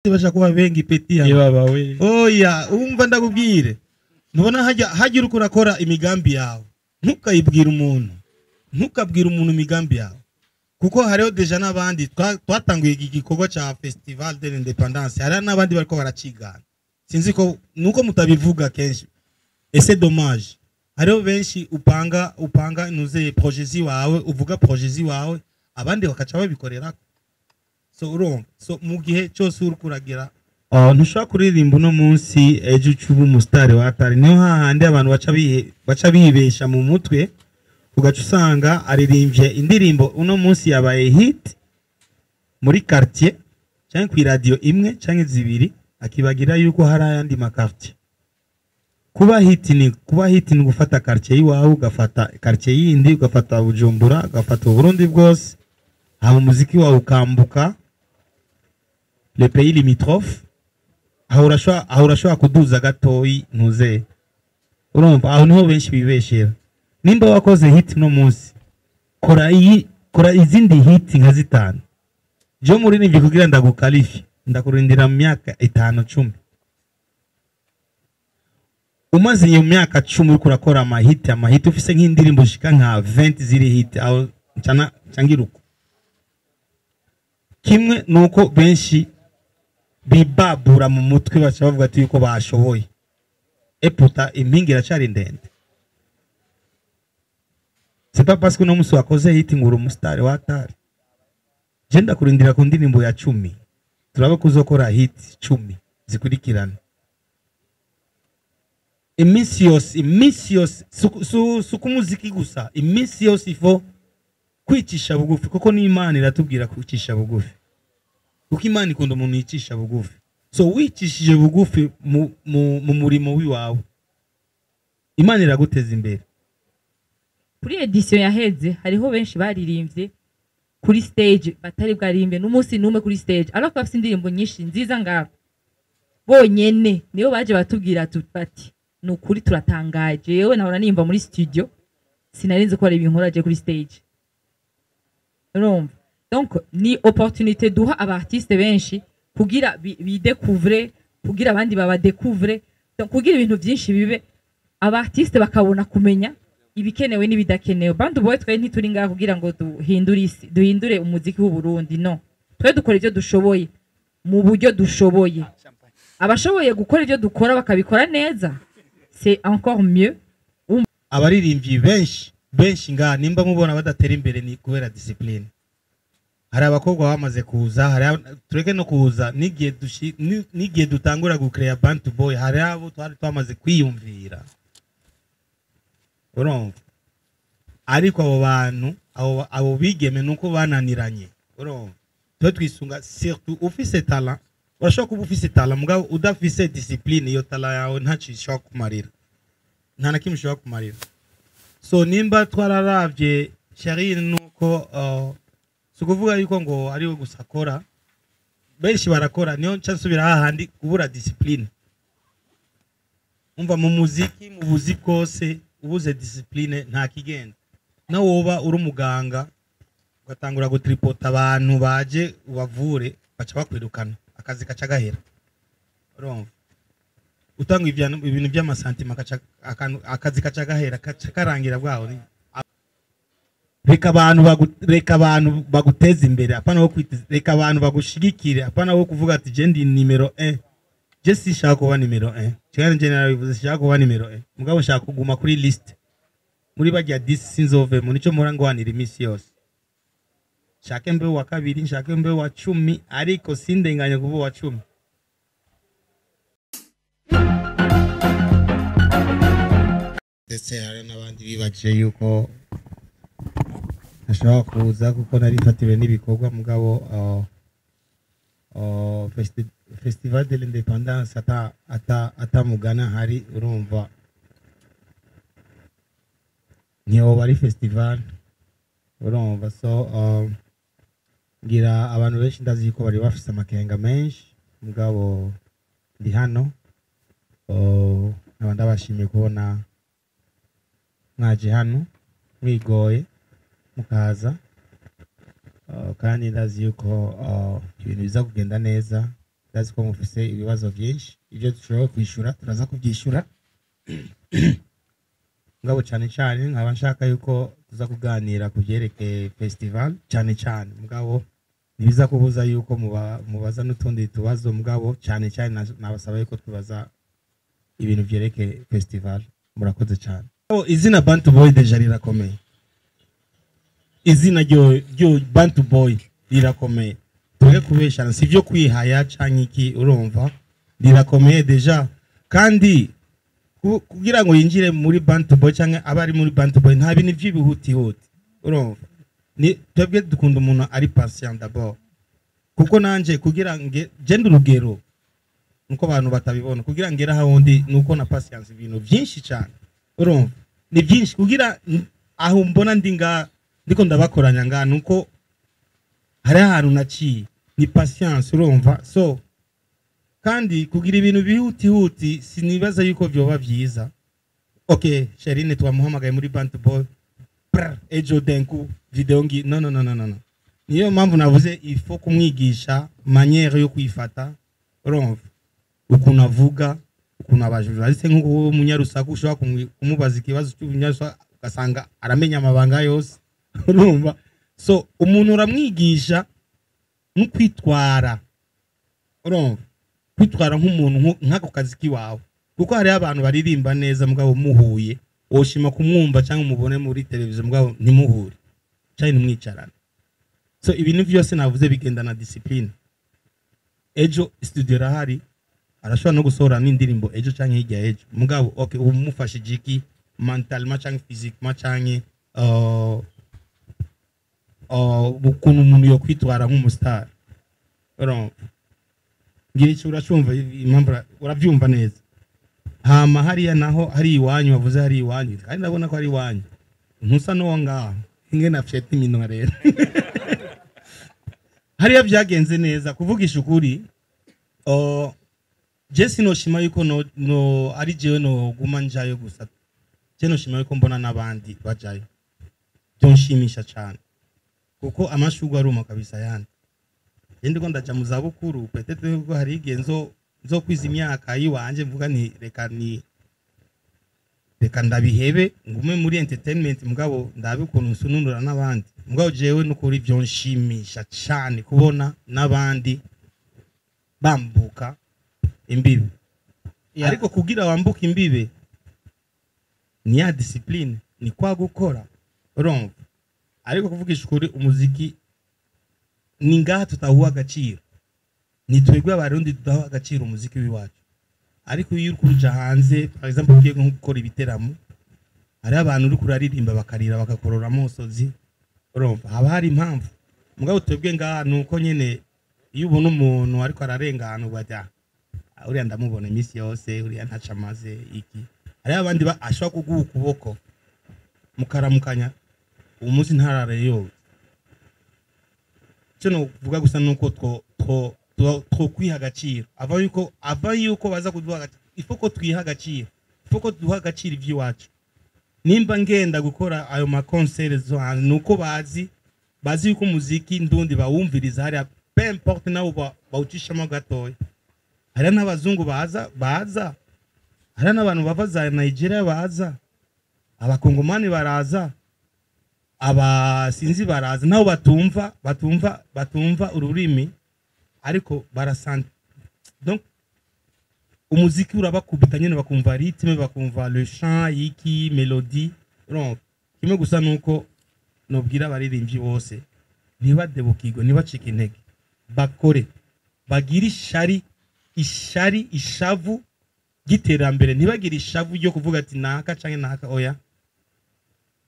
Basha kuba bengi petit hano. Yebaba we. Oya, umva ndakubwire. Ntubona hajya hajya uriko urakora imigambi yawe. Ntukayibwira umuntu. Ntukabwira umuntu imigambi yawe. Kuko hariho déjà n'abandi twatanguye iki gikorwa ca Festival de l'Indépendance. Hariho n'abandi bariko baracigana. Sinzi ko nuko mutabivuga kenshi. Et c'est dommage. Hariho benshi upanga nuze projet ziwawe, uvuga projet ziwawe, abandi bakaca babikorera. So urumva, so mu gihe cyose uriko uragira, oh, ntushobora kuririmba uno munsi ejo uca uba umusitari wa atari. Niho hahandi abantu baca bibesha mu mutwe, ugaca usanga aririmbye indirimbo uno munsi yabaye hit muri quartier canke ku radio imwe canke zibiri, akibagira yuko hari ayandi ma quartier. Kuba hit ni gufata quartier iwawe, ugafata quartier yindi, ugafata Bujumbura, ugafata Burundi bwose, hama umuziki wawe ukambuka les pays limitrophes. Aho urashobora kuduza gatoyi ntuze. Urumva aho niho benshi bibeshera. Nimba wakoze hit no munsi, kora izindi hit nka zitanu. Je muririmbyi, kugira ndaguqualifie, ndakurindira mu myaka 5, 10. Umaze iyo myaka 10 uriko urakora amahit, amahit, ufise nk'indirimbo zishika nka 20 ziri hit, aho ncana ncangiruko. Kimwe nuko benshi bibabura mu mutwe, baca bavuga ati yuko bashoboye eputa, impinga iracari ndende. C'est pas parce que uno musi wakoze hit ngo uri umusitari watari. Je ndakurindira ku ndirimbo ya 10, turabe ko uzokora hit 10 zikurikirana iminsi yose. Iminsi yose si ku muziki gusa, iminsi yose ifo kwicisha bugufi, kuko n'Imana iratubwira kwicisha bugufi, kuko Imana ikunda umuntu yicisha bugufi. So wicishije bugufi mu murimo w'iwawe, Imana iraguteza imbere. Kuri édition yaheze hariho benshi baririmbye kuri stage batari bwaririmbe n'umunsi n'umwe kuri stage, ariko bafite indirimbo nyinshi nziza ngaho bonyene. Nibo baje batubwira bati: "Ni ukuri turatangaje, yewe nahora nimba muri studio, sinarinzi ko hari ibintu nkora kuri stage." Urumva, donc ni opportunité duha aba artiste benshi kugira bidécouvre, kugira abandi babadécouvre, donc kugira ibintu byinshi bibe, aba artiste bakabona kumenya ibikenewe n'ibidakenewe. Bantu boy, twe ntituri ngaha kugira ngo duhindure isi, duhindure umuziki w'u Burundi, no. Twe dukora ibyo dushoboye mu buryo dushoboye. Abashoboye gukora ibyo dukora bakabikora neza, c'est encore mieux. Abaririmbyi benshi benshi ngaha, nimba mubona badatera imbere, ni kubera discipline. Hari abakobwa bamaze kuza, hari tureke no kuza, n'igihe dutangura gucrea Bantu Boy, hari abo twari twamaze kwiyumvira, urumva. Ariko abo bantu, abo bigeme, nuko bananiranye, urumva. Twe twisunga surtout ufise talent. Urashobora kuba ufise talent, mugabo udafise discipline, iyo talent yawe ntacyo ishobora kumarira, nta na kimwe ishobora kumarira. So nimba twararavye Sharine, nuko si ukuvuga yuko ngo ari we gusa akora, benshi barakora. Niyo nca nsubira hahandi kubura discipline. Umva, mu muziki, mu buzi bwose, ubuze discipline nta kigenda. Nawe woba uri umuganga, ugatangura gutripota abantu baje ubavure, baca bakwirukana, akazi kaca gahera. Urumva, utanga ibintu by'amasantima, akazi kaca gahera, kaca karangira bwaho. Reka abantu baguteza imbere, apana wo kwiteza. Reka abantu bagushigikire, apana wo kuvuga ati: "Je ndi nimero 1." Je sinshaka kuba nimero 1 cyane, je narabivuze, sinshaka kuba nimero 1, mugabo nshaka kuguma kuri liste muri bajya 10, sinzovemo. Nico mpora ngwanira iminsi yose. Nshake mbe wa kabiri, nshake mbe wa 10, ariko sindenganye kuba uwa 10. Ndetse hari n'abandi bibajije yuko ntashobora kuza kuko nari mfatiwe n'ibikorwa, mugabo Festival de l'Indépendance atamugana hari, urumva ntiyoba ari festival, urumva. So ngira abantu benshi ndazi ko bari bafise amakenga menshi, mugabo ndi hano. Nkaba ndabashimiye kubona mwaje hano mwigoye mukaza. Kandi ndazi yuko ibintu biza kugenda neza. Ndazi ko mufise ibibazo byinshi, ibyo dushobora kwishura turaza kubyishura. Ngabo cyane cyane nkaba nshaka yuko tuza kuganira ku byerekeye festival cyane cyane, mugabo ntibiza kubuza yuko mubaza n'utundi tubazo. Mugabo cyane cyane nabasaba yuko tubaza ibintu byerekeye festival. Murakoze cyane. Oh, izina Bantu Boy déjà rirakomeye. Izina ryo Bantu Boy rirakomeye, tureke kubeshana, si ibyo kwihaya canke iki. Urumva, rirakomeye déjà. Kandi kugira ngo yinjire muri Bantu Boy canke abe ari muri Bantu Boy, nta bintu by'ibihutihuti. Urumva, ni twebwe dukunda umuntu ari patient d'abord, kuko nanje kugira nge genda urugero nuko abantu batabibona, kugira ngere aho ndi nuko na patience, ibintu byinshi cyane. Urumva, ni byinshi kugira aho mbona ndi nga ndiko ndabakoranya nga nuko hari ahantu naciye, ni patience. Urumva, so kandi kugira ibintu bihutihuti sinibaza yuko vyoba byiza. Okay, Sherine twamuhamagaye muri Bantu Boy, brr, ejo denku video ngi no no no no no no. Niyo mpamvu navuze il faut kumwigisha manière yo kwifata. Urumva, ukuntu avuga, ukuntu abajura ariko nk'uko umunyarusaku ushobora kumubaza ikibazo cy'umunyarusaku ugasanga aramenya amabanga yose. Urumva, so umuntu uramwigisha no kwitwara. Urumva, kwitwara nk'umuntu nk'ako kazi k'iwawe, kuko hariho abantu baririmba neza, mugabo muhuye woshima kumwumva cyangwa umubone muri televiziyo, mugabo ntimuhure cyangwa ntimwicarane. So ibintu byose navuze bigenda na discipline. Ejo studio irahari, arashobora no gusohora n'indirimbo ejo cyangwa hirya ejo. Mugabo okay, ubu mufashije iki mentalement cyangwa physiquement cyangwa ukuntu umuntu yo kwitwara nk'umustar? Urumva, ngira icyo uracumva impamvu urabyumva neza. Hama hariya naho hari iwanyu, wavuze hari iwanyu, kandi ndabona ko ari iwanyu, ntusa n'uwo ngaho inge na fyete iminwa. Rero hariya byagenze neza. Kuvugisha ukuri, je sinoshima yuko no ari jewe no guma njayo gusa. Je noshima yuko mbona n'abandi bajayo, byonshimisha cyane, kuko amashurwe aruma kabisa. Yandi je ndiko ndaja mu zabukuru, peut-être ko hari igihe nzo kwiza imyaka yiwanje mvuga nti reka ndabihebe ngume muri entertainment, mugabo ndabe ukuntu nsununura n'abandi. Mugabo jewe nukuri byonshimisha cyane kubona n'abandi bambuka imbibe. Ariko kugira wambuke imbibe ni ya discipline, ni kwa gukora. Urumva, ariko kuvugisha ukuri, umuziki ni ngaha tutawuha agaciro, ni twebwe Abarundi tudaha agaciro umuziki w'iwacu. Ariko iyo uri kuruja hanze, par exemple ugiye nko gukora ibiteramo, hariho abantu uri kuraririmba bakarira, bagakorora amosozi. Urumva, haba hari impamvu. Mugabo twebwe ngaha ni uko nyene, iyo ubona umuntu ariko ararengana ugaca: "Ah, uriya ndamubona iminsi yose, uriya ntaco amaze iki." Hariho abandi ashobora kuguha ukuboko mukaramukanya, uwo munsi ntarare yoza. Icyo novuga gusa nuko two kwiha agaciro ava yuko baza kuduha agaciro. Ifo ko twiha agaciro, ifo ko duha agaciro iby'iwacu. Nimba ngenda gukora ayo ma concert zo hanze, nuko bazi yuko umuziki ndundi bawumviriza hariya, peu importe nawo bawucishamo gatoya. Hariya n'abazungu baza, hariya n'abantu bava za Nigeria baza, Abakongomani baraza, abasinzi baraza, nabo batumva ururimi, ariko barasanta. Donc umuziki urabakubita nyine, bakumva rythme, bakumva le chant, iki mélodie. Urumva, kimwe gusa nuko nobwira abaririmbyi bose, ntibadebukirwe, ntibacike intege, bakore, bagire ishari ishari ishavu ry'iterambere, ntibagire ishavu ryo kuvuga ati naka canke naka. Oya,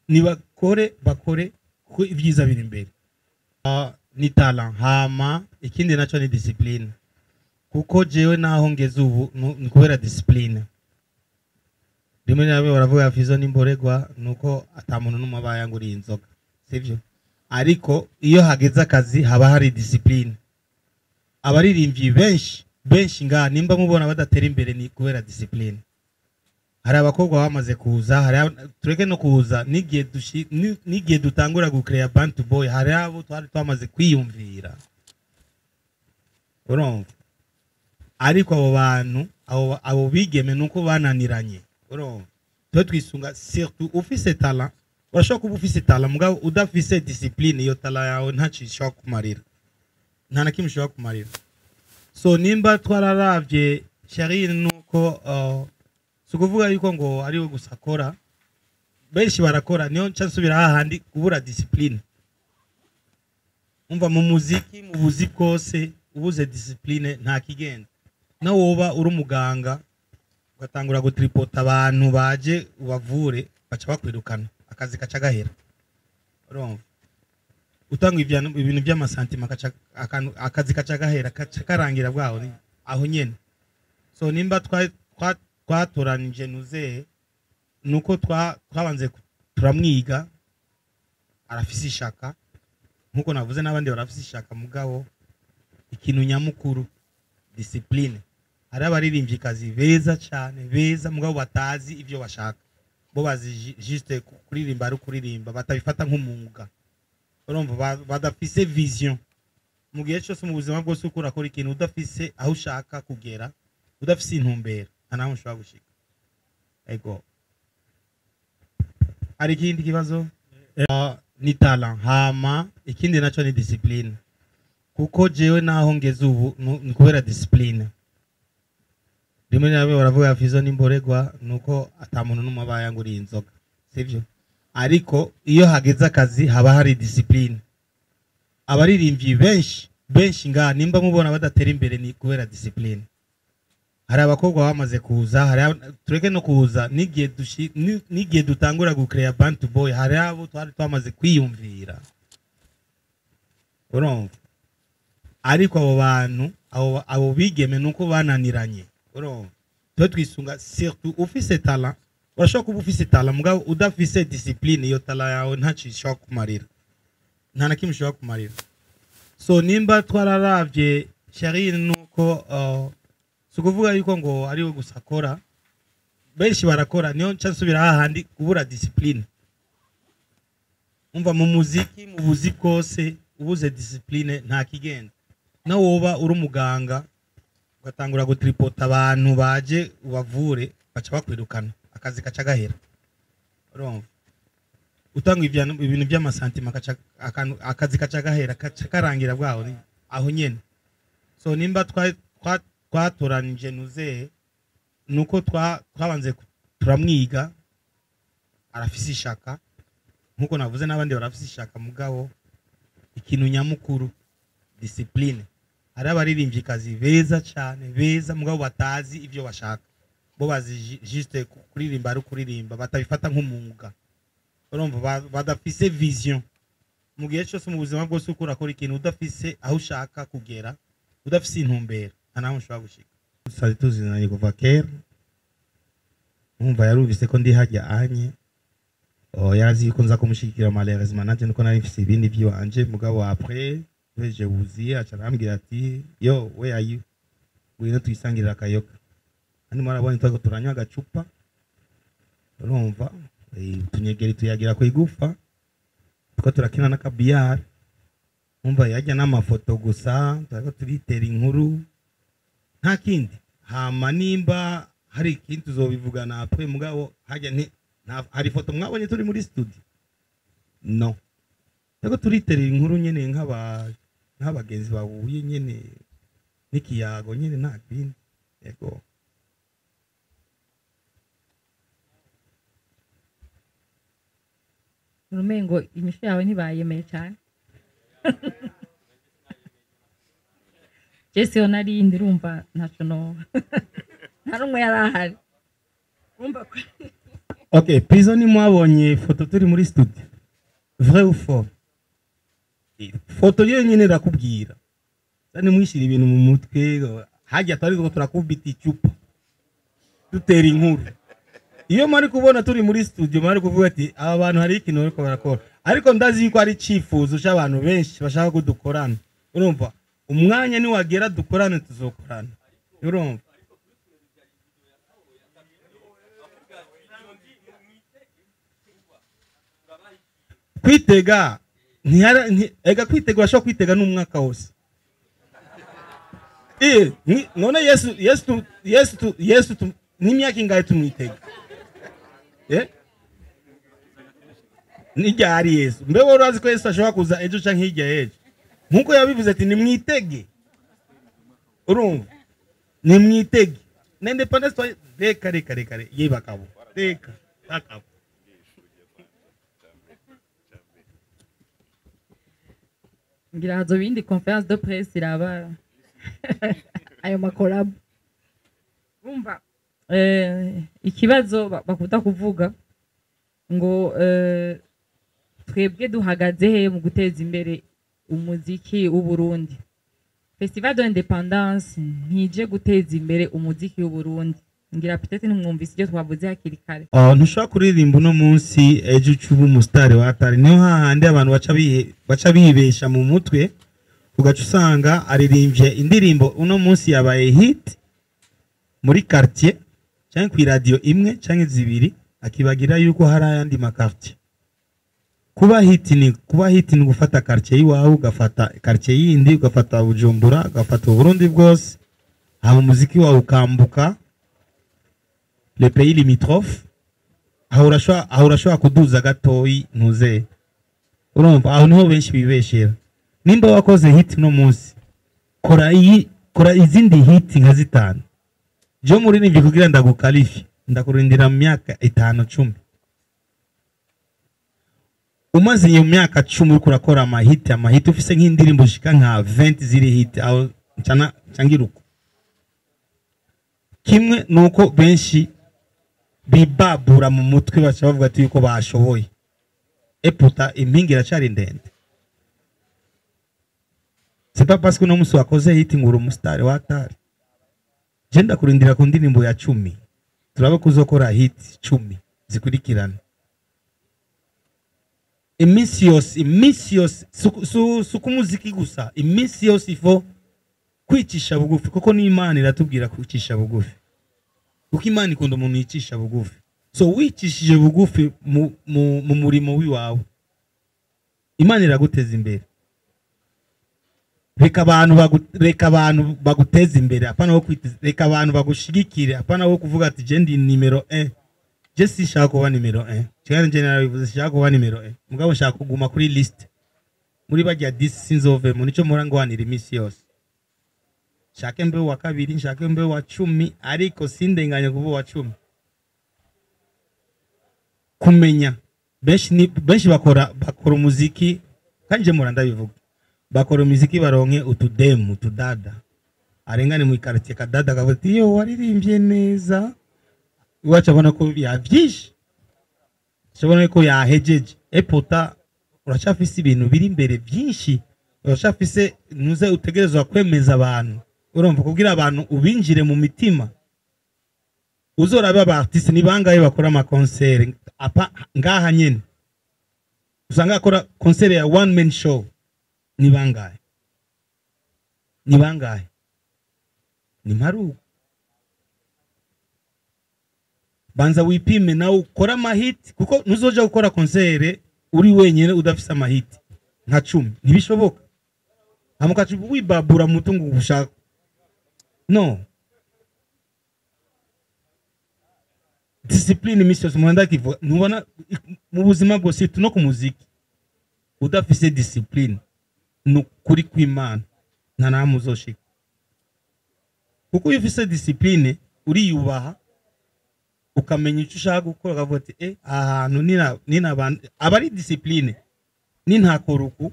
nibakore, bakore, kuko ibyiza biri imbere. Ni talent, hama ikindi naco ni discipline, kuko jewe naho ngeze ubu ni kubera discipline. Rimwe na rimwe baravuga Fizo n'imboregwa, nuko ata muntu n'umwe aba yanguriye inzoga, sivyo? Ariko iyo hageze akazi haba hari discipline. Abaririmbyi benshi benshi ngaha, nimba mubona badatera imbere, ni kubera discipline. Hari abakobwa bamaze kuza, hari tureke no kuza n'igihe n'igihe dutangura gucrea Bantu Boy, hari abo twari twamaze kwiyumvira. Urumva. Ariko abo bantu, abo bigeme, nuko bananiranye. Urumva, twe twisunga surtout ufise talent. Urashobora kuba ufise talent, mugabo udafise discipline, iyo talent yawe ntaco ishobora kumarira, nta na kimwe ishobora kumarira. So nimba twararavye Sharine, nuko si ukuvuga yuko ngo ariwe gusa akora, benshi barakora. Niyo nca nsubira hahandi kubura discipline. Umva, mu muziki, mu buzi bwose, ubuze discipline nta kigenda. Nawe woba uri umuganga, ugatangura gutripota abantu baje ubavure, baca bakwirukana, akazi kaca gahera. Urumva, utanga ibintu by'ama sentiments, akazi kaca gahera, kaca karangira bwaho aho nyene. So nimba twatoranije nuzeye, nuko twabanze turamwiga, arafise ishaka, nkuko navuze n'abandi barafise ishaka, mugabo ikintu nyamukuru, discipline. Hari abaririmvyikazi beza cyane, beza, mugabo batazi ivyo bashaka. Bo bazi juste kuririmba ari kuririmba, batabifata nk'umwuga. Urumva, badafise vision. Mu gihe cyose, mu buzima bwose, uko urakora ikintu udafise aho ushaka kugera, udafise intumbero, nta naho ushobora gushika. Ego, hari ikindi kibazo? Ni talent, hama ikindi naco ni discipline, kuko jewe naho ngeze ubu ni kubera discipline. Rimwe na rimwe baravuga Fizo n'imboregwa, nuko ata muntu n'umwe aba yanguriye inzoga, sivyo? Ariko iyo hageze akazi haba hari discipline. Abaririmbyi benshi benshi ngaha, nimba mubona badatera imbere, ni kubera discipline. Hari abakobwa bamaze kuza, hari tureke no kuza, n'igihe dutangura gucreya Bantu Boy, hari abo twari twamaze kwiyumvira. Urumva, ariko abo bantu, abo bigeme, nuko bananiranye. Urumva, twe twisunga surtout ufise talent. Urashobora kuba ufise talent, mugabo udafise discipline, iyo talent yawe ntaco ishobora kumarira, nta na kimwe ishobora kumarira. So nimba twararavye Sharine, nuko si ukuvuga yuko ngo ariwe gusa akora, benshi barakora. Niyo nca nsubira hahandi kubura discipline. Umva, mu muziki, mu buzi bwose, ubuze discipline nta kigenda. Nawe woba uri umuganga, ugatangura gutripota abantu baje ubavure, baca bakwirukana, akazi kaca gahera. Urumva, utanga ibintu by'ama sentiments, akazi kaca gahera, kaca karangira bwaho aho nyene. So nimba twatoranije nuzeye, nuko twabanze turamwiga, arafise ishaka, nkuko navuze n'abandi barafise ishaka, mugabo ikintu nyamukuru, discipline. Hari abaririmvyikazi beza cyane, beza, mugabo batazi ivyo bashaka. Bo bazi juste kuririmba ari kuririmba, batabifata nk'umwuga. Urumva, badafise vision. Mu gihe cyose, mu buzima bwose, uko urakora ikintu udafise aho ushaka kugera, udafise intumbero, nta naho ushobora gushika. Twari tuzinanye kuva kera. Umva, yarumvise ko ndi hajya anye. Oh, yarazi yuko nza kumushigikira. Malheureusement nanje nuko nari mfise ibindi vy'iwanje, mugabo après duhejeje wuziye, aca arambwira ati: "Yo, where are you? Ngwino tuyisangirira akayoga." Kandi mwarabonye twariko turanywa agacupa. Urumva, utunyegeri tuyagira ku igufa, tuko turakina n'akabiyari. Umva, yajya n'amafoto gusa, turiko turitera inkuru, nta kindi. Hama nimba hari ikindi tuzobivugana après, mugabo hajya nti hari ifoto mwabonye turi muri studio? No turiko turiterera inkuru nyene nk'abagenzi bahuye nyene, n'ikiyago nyene, nta kindi. Yego. Urumengo inyishu yawe ntibayemeye cyane. Jese yo narindi, urumva ntaco no nta n'umwe yari ahari, urumva ko Okay, Pizo, ni mwabonye foto turi muri studio? Vrai ou faux? Foto yenyine irakubwira. Sani mwishira ibintu mu mutwe. Hajya twari ko turakubita icupa, dutera inkuru. Iyo mwari kubona turi muri studio, mwari kuvuga ati aba bantu hari ikintu bariko barakora. Ariko ndazi yuko ari icifuzo c'abantu benshi bashaka ko dukorana. Urumva, umwanya niwagera dukorane, tuzokorana. Urumva, kwitega ntihara ega kwitega, urashobora kwitega n'umwaka wose. None Yesu, Yesu, Yesu, Yesu, n'imyaka ingahe tumwitega? Nijyari Yesu? Mbe wowe urazi ko Yesu ashobora kuza ejo canke hirya y'ejo, nkuko yabivuze ati nimwitege. Urumva, nimwitege na indépendance. Reka, reka, reka, reka, ye bakabo, reka bakabo. Ngira hazoba iyindi conférence de presse iraba ayo ma collabo. Urumva, ikibazo bakunda kuvuga ngo twebwe duhagaze he mu guteza imbere umuziki w'Uburundi? Festival de l'Indépendance ntije guteza imbere umuziki w'Uburundi. Ngira peut-être ntimwumvise ibyo twavuze hakiri kare. Oh, ntushobora kuririmba uno munsi, ejo uca uba umusitari wa atari. Niho hahandi abantu baca bibesha mu mutwe, ugaca usanga aririmbye indirimbo uno munsi yabaye hit muri quartier cyangwa ku iradiyo imwe cyangwa zibiri, akibagira yuko hari ayandi ma quartier. Kuba hit ni kuba hit, ni gufata quartier y'iwawe, ugafata quartier yindi, ugafata Bujumbura, ugafata Uburundi bwose, hama umuziki wawe ukambuka les pays limitrophes. Aho urashobora kuduza gatoyi ntuze. Urumva, aho niho benshi bibeshera. Nimba wakoze hit no munsi, kora iyi, kora izindi hit nka zitanu. Je muririmbyi, kugira ndagu qualifie, ndakurindira mu myaka 5, 10. Umaze iyo myaka 10 uriko urakora amahiti, amahiti, ufise nk'indirimbo zishika nka 20 ziri hit, aho ncana cangira uko. Kimwe nuko benshi bibabura mu mutwe, baca bavuga ati yuko bashoboye eputa, impinga iracari ndende. C'est pas parce que uno musi wakoze hit ngo uri umusitari watari. Je ndakurindira ku ndirimbo ya 10, turabe ko uzokora hit 10 zikurikirana iminsi yose, iminsi yose. Si ku muziki gusa, iminsi yose ifo kwicisha bugufi, kuko n'Imana iratubwira kwicisha bugufi, kuko Imana ikunda umuntu yicisha bugufi. So wicishije bugufi mu murimo w'iwawe, Imana iraguteza imbere. Reka abantu baguteza imbere, apana wo kwiteza. Reka abantu bagushigikire, apana wo kuvuga ati je ndi numéro 1. Je sinshaka kuba numéro 1 cyane, je narabivuze, sinshaka kuba numéro 1, mugabo nshaka kuguma kuri liste muri bajya 10, sinzovemo. Nico mpora ngwanira iminsi yose. Nshake mbe wa kabiri, nshake mbe wa 10, ariko sindenganye kuba uwa 10. Kumenya benshi ni benshi bakora umuziki, kandi je mpora ndabivuga, bakora umuziki baronke utudemu, utudada, arengane mu quartier, kadada kavuga ati: "Yo, waririmbye neza." Iwacu abona ko yavyishe, abona ko yahejeje. Epota uracafise ibintu biri imbere byinshi, uracafise nuze utegerezwa kwemeza abantu. Urumva, kugira abantu ubinjire mu mitima. Uzorabe aba artiste ni bangahe bakora ama concert apa ngaha nyene, usanga akora concert ya one man show? Ni bangahe? Ni bangahe? Ni mparuko. Banza wipime nawe ukora amahiti, kuko ntuzoja gukora concert uri wenyine udafise amahiti nka 10, ntibishoboka. Hama ukaca wibabura mu mutungo ushaka. No discipline imisi yose umuntu ndakivuga. Ntubona mu buzima bwose no ku muziki, udafise discipline, ni ukuri kw'Imana nta namwe uzoshika, kuko iyo ufise discipline uriyubaha, ukamenya icyo ushaka gukora, ukavuga ati aha hantu nina aba ari discipline, nintakora uku.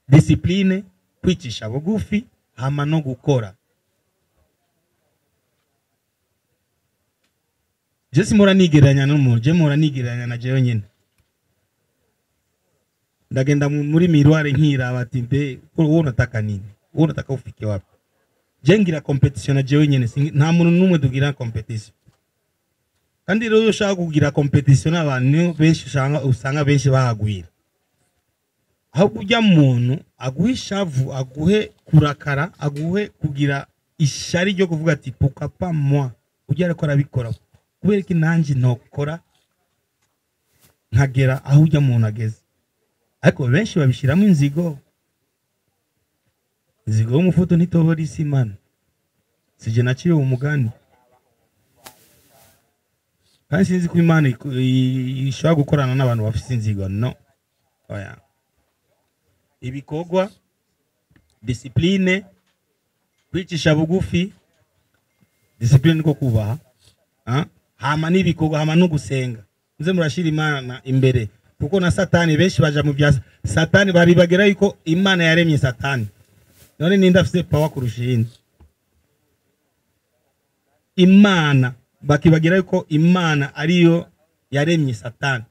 Discipline, kwicisha bugufi, hama no gukora. Je simpora nigereranya n'umuntu, je mpora nigereranya na jewe nyene. Ndagenda muri miroir nkiraba ati: "Mbe wowe unataka nini? Wowe unataka ufike wapi?" Je ngira compétition na jewe nyene, nta muntu n'umwe tugira compétition. Kandi rero iyo ushaka kugira compétition n'abantu, niyo benshi usanga benshi bahagwira. Ahubwo ujya muntu aguhe ishavu, aguhe kurakara, aguhe kugira ishari ryo kuvuga ati: "Pourquoi pas moi? Ujya ariko arabikora, kubera ko nanjye ntokora nkagera aho ujya muntu ageze?" Ariko benshi babishyiramo inzigo. Inzigo y'umufuto ntitobora isi mana. Sije naciye umugani. Kandi sinzi ko Imana ishobora gukorana n'abantu bafite inzigo, no. Oya. Ibikorwa, discipline, kwicisha bugufi, discipline niko kubaha. Hama n'ibikorwa, hama no gusenga. Muze murashira Imana imbere, kuko na Satani benshi baja mu bya Satani baribagera yuko Imana yaremye Satani. None ninde afise power kurusha iyindi? Imana. Bakibagira yuko Imana ariyo yaremye Satani.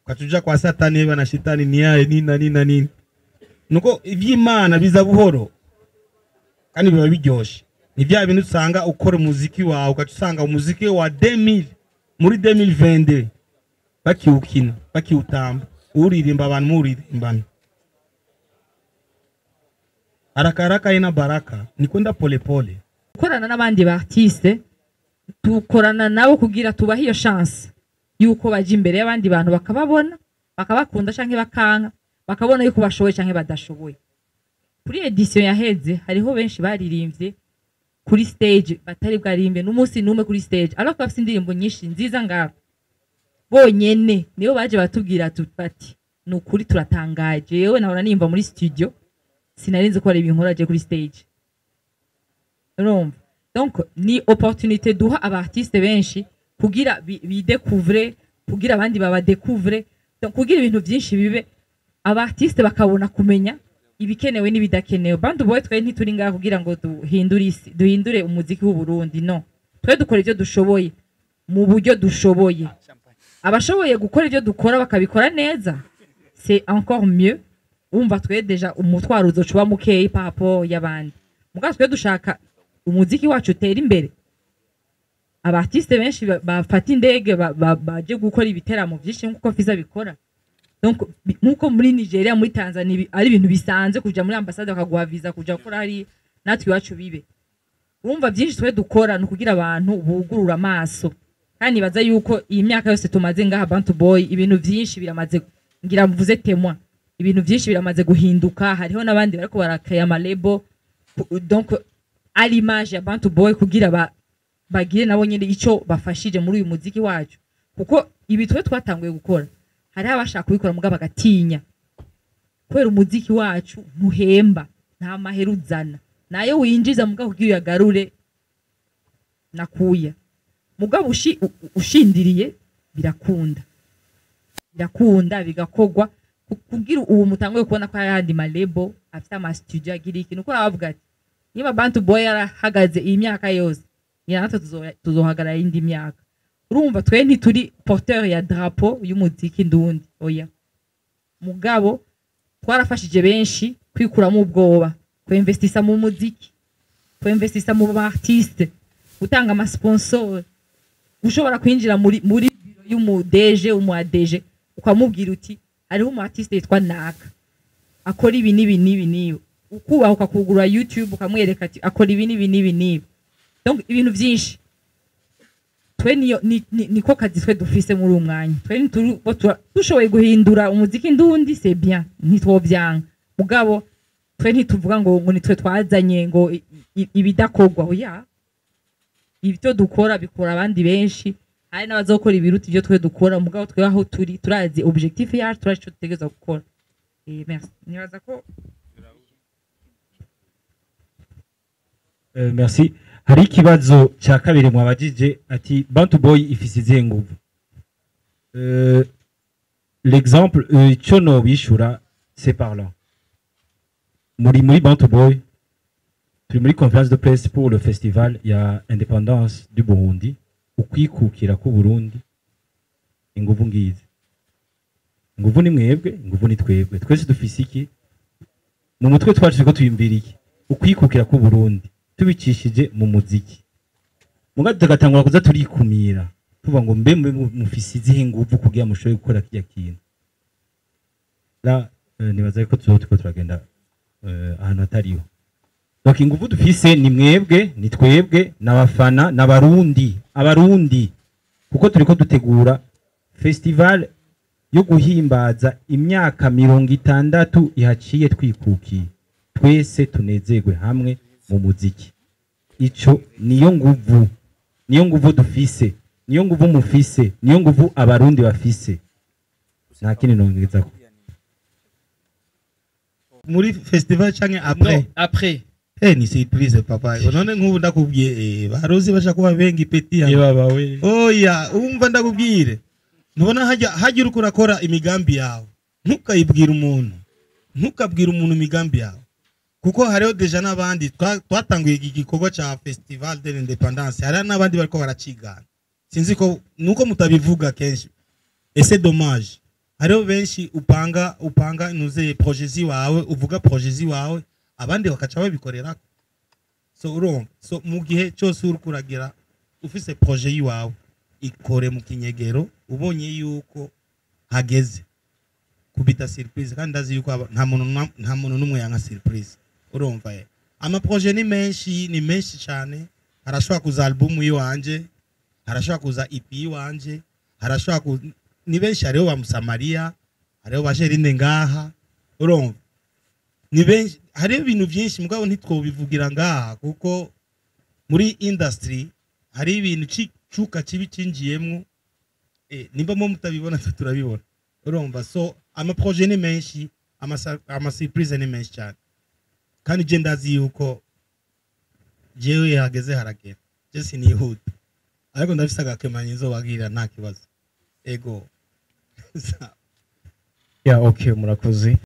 Ukatuja kwa Satani heba na shitani ni yaye nini na nini na nini. Nuko ivy'Imana biza buhoro kandi biba biryoshe. Ni vya bintu usanga ukora umuziki wawe, ugaca umuziki wa 2000 muri 2022 bakiwukina, bakiwutamba, uririmba abantu muririmbana. Haraka haraka ina baraka, ni kwenda pole pole. Gukorana n'abandi ba artiste, tukorana nabo kugira tubahe iyo chance yuko baje imbere y'abandi bantu bakababona, bakabakunda canke bakanka, bakabona yuko bashoboye canke badashoboye. Kuri édition yaheze hariho benshi baririmbye kuri stage batari bwarimbe n'umunsi n'umwe kuri stage, alors ko bafite indirimbo nyinshi nziza ngaho bonyene. Niyo baje batubwira bati nukuri turatangaje, yewe nahora nimva muri studio sinarinzi ko ari ibintu nkora je kuri stage. Urumva, donc ni opportunité duha aba artiste benshi kugira bidécouvre, kugira abandi babadécouvre, donc kugira ibintu byinshi bibe, aba artiste bakabona kumenya ibikenewe n'ibidakenewe. Bantu Boy twe ntituri ngaha kugira ngo duhindure isi, duhindure umuziki w'u Burundi, no. Twe dukora ibyo dushoboye mu buryo dushoboye. Abashoboye gukora ibyo dukora bakabikora neza, c'est encore mieux. Umva, twe déjà umutwaro uzocuba mukeyi par rapport y'abandi. Mugabo twe dushaka umuziki wacu utera imbere, aba artiste benshi bafata indege baje gukora ibiteramo byinshi nkuko Fiza bikora. Donc nkuko muri Nigeria, muri Tanzania ari ibintu bisanzwe kuja muri ambassade bakaguha visa kuja gukora hari, natwe iwacu bibe. Urumva, byinshi twe dukora ni ukugira abantu bugurura amaso. Kandi nibaza yuko iyi myaka yose tumaze ngaha Bantu Boy, ibintu byinshi biramaze, ngira mvuze témoin, ibintu byinshi biramaze guhinduka. Hariho n'abandi bariko barakaya ama label, donc à l'image ya Bantu Boy, kugira bagire nabo nyine ico bafashije muri uyu muziki wacu. Kuko ibi twe twatanguye gukora, hariho abashaka kubikora mugabo bagatinya, kubera umuziki wacu ntuhemba, nta mahera uzana. Nayo winjiza mugabo kugira uyagarure nakuya. Mugabo ushindiriye birakunda, birakunda bigakogwa. Kugira ubu mutanguye kubona ko hari ayandi ma label afite ama studio agira iki, nuko arabavuga ati niba Bantu Boy yarahagaze iyi myaka yose, ngira natwe tuzohagarara indi myaka. Urumva, twe ntituri porteur ya drapeau y'umuziki ndundi, oya. Mugabo twarafashije benshi kwikuramo ubwoba, kuinvestisa mu muziki, kuinvestisa mu ba artiste, gutanga ama sponsor, ushobora kwinjira muri biro y'umu DG, umu ADG, ukamubwira uti hariho umu artiste yitwa naka akora ibi n'ibi n'ibi n'ibi, ukubaha ukakugura YouTube ukamwereka ati akora ibi n'ibi n'ibi n'ibi. Donc ibintu byinshi twe niyo niko kazi twe dufise muri uyu mwanya. Twe ntituri bo dushoboye guhindura umuziki ndundi, c'est bien, ntitwovyanga. Mugabo twe ntituvuga ngo nitwe twazanye ngo ibidakogwa, oya. Ibyo dukora bikora abandi benshi, hari n'abazokora ibiruta ibyo twe dukora. Mugabo twe aho turi turazi objectif yacu, turazi ico dutegerezwa gukora. Merci, nibaza ko Merci. Hari ikibazo cya kabiri mwabajije ati Bantu Boy ifise izihe nguvu? L'exemple icyo nobishura, c'est parlant. Muri Bantu Boy turi muri conférence de presse pour le festival ya indépendance du Burundi, ukwikukira ku Burundi. Inguvu ngizi, inguvu ni mwebwe, inguvu ni twebwe twese. Dufise iki mu mutwe twacu? Turiko tuyumvira iki? Ukwikukira ku Burundi tubicishije mu muziki. Muga tugatangura kuza turikumira, tuvuga ngo mbe mufise izihe nguvu kugira mushobore gukora kirya kintu? La nibaza ko tuzo turiko turagenda ahantu hatariho. Donc inguvu dufise ni mwebwe, ni twebwe, n'abafana, n'abarundi, abarundi, kuko turiko dutegura festival yo guhimbaza imyaka 60 ihaciye twikukiye. Twese tunezerwe hamwe mu muziki. Ico niyo nguvu, niyo nguvu dufise, niyo nguvu mufise, niyo nguvu Abarundi bafise. Nta kindi nongezako. Muri festival canke après? Non, après. Ni surprise, papa. None nk'ubu ndakubwiye, baruzi basha kuba bengi petit hano. Baba we. Oya, umva ndakubwire, ntubona hajya hajya uriko urakora imigambi yawe, ntukayibwira umuntu, ntukabwira umuntu imigambi yawe, kuko hariho déjà n'abandi twatanguye iki gikorwa ca Festival de l'Indépendance, hariho n'abandi bariko baracigana. Sinzi ko nuko mutabivuga kenshi, et c'est dommage. Hariho benshi upanga nuze projet ziwawe, uvuga projet ziwawe, abandi bakaca babikorerako. So urumva, so mu gihe cyose uriko uragira, ufise projet yiwawe, ikore mu kinyegero. Ubonye yuko hageze, kubita surprise. Kandi ndazi yuko nta muntu n'umwe yanka surprise. Urumva, ama projet ni menshi, ni menshi cyane. Harashobora kuza album yiwanje, harashobora kuza EP yiwanje, harashobora ku ni benshi. Hariho ba Musamariya, hariho ba Jerine ngaha. Urumva, ni benshi, hariho ibintu byinshi, mugabo ntitwobivugira ngaha, kuko muri industry hari ibintu cuka kibi cinjiyemwo. Nimba mo mutabibona, twe turabibona. Urumva, so ama projet ni menshi, ama surprise ni menshi cyane. Kandi je ndazi yuko jewe hageze haragera, je sinihuta, ariko ndafise agakemanyi nzobabwira, nta kibazo. Ego. Yeah, okay, murakoze.